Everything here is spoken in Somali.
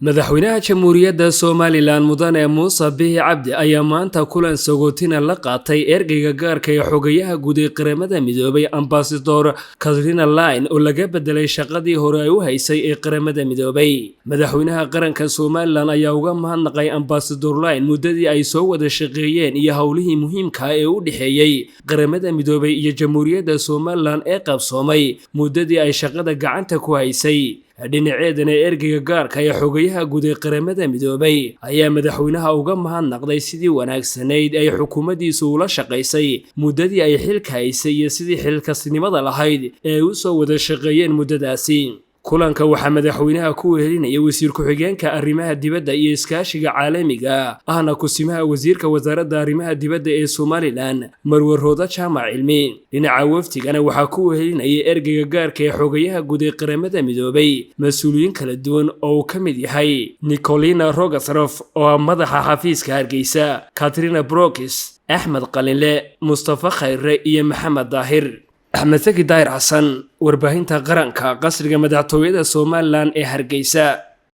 Madaxweynaha Jamhuuriyadda Somalilan Mudane Muuse Bihi Cabdi ayaa maanta kulan sagootina la qaatay ergeyga gaarka ee xogayaha guud ee Qaramada Midoobay, Ambasador Katrina Line, oo laga bedelay shaqadii hore ay u haysay ee Qaramada Midoobay. Madaxweynaha qaranka Somalilan ayaa uga mahadnaqay Ambasador Line muddadii ay soo wada shaqeeyeen iyo howlihii muhiimka ee u dhexeeyey Qaramada Midoobay iyo Jamhuuriyadda Somalilan ee qabsoomay muddadii ay shaqada gacanta ku haysay. Dhinaceedana, ergeyga gaarka ee xogayaha guud ee Qaramada Midoobay ayaa madaxweynaha uga mahadnaqday sidii wanaagsanayd ay xukuumaddiisu ula shaqaysay muddadii ay xilka haysay iyo sidii xilkasnimada lahayd ee ay u soo wada shaqeeyeen muddadaasi. Kulanka waxaa madaxweynaha ku wehelinaya wasiir ku-xigeenka arrimaha dibadda iyo iskaashiga caalamiga, ahna kusimaha wasiirka wasaaradda arrimaha dibadda ee Somalilan, Marwe Rooda Jaamac Cilmi. Dhinaca wafdigana waxaa ku wehelinaya ergeyga gaarka ee xogayaha guud ee Qaramada Midoobay mas-uuliyiin kala duwan oo uu ka mid yahay Nicolina Rogasrof oo ah madaxa xafiiska Hargeysa, Katrina Brokis, Axmed Qalinle, Mustafa Khayre iyo Maxamed Daahir. Axmed Saki Daahir Xasan, warbaahinta qaranka, qasriga madaxtooyada Somalilan ee Hargeysa.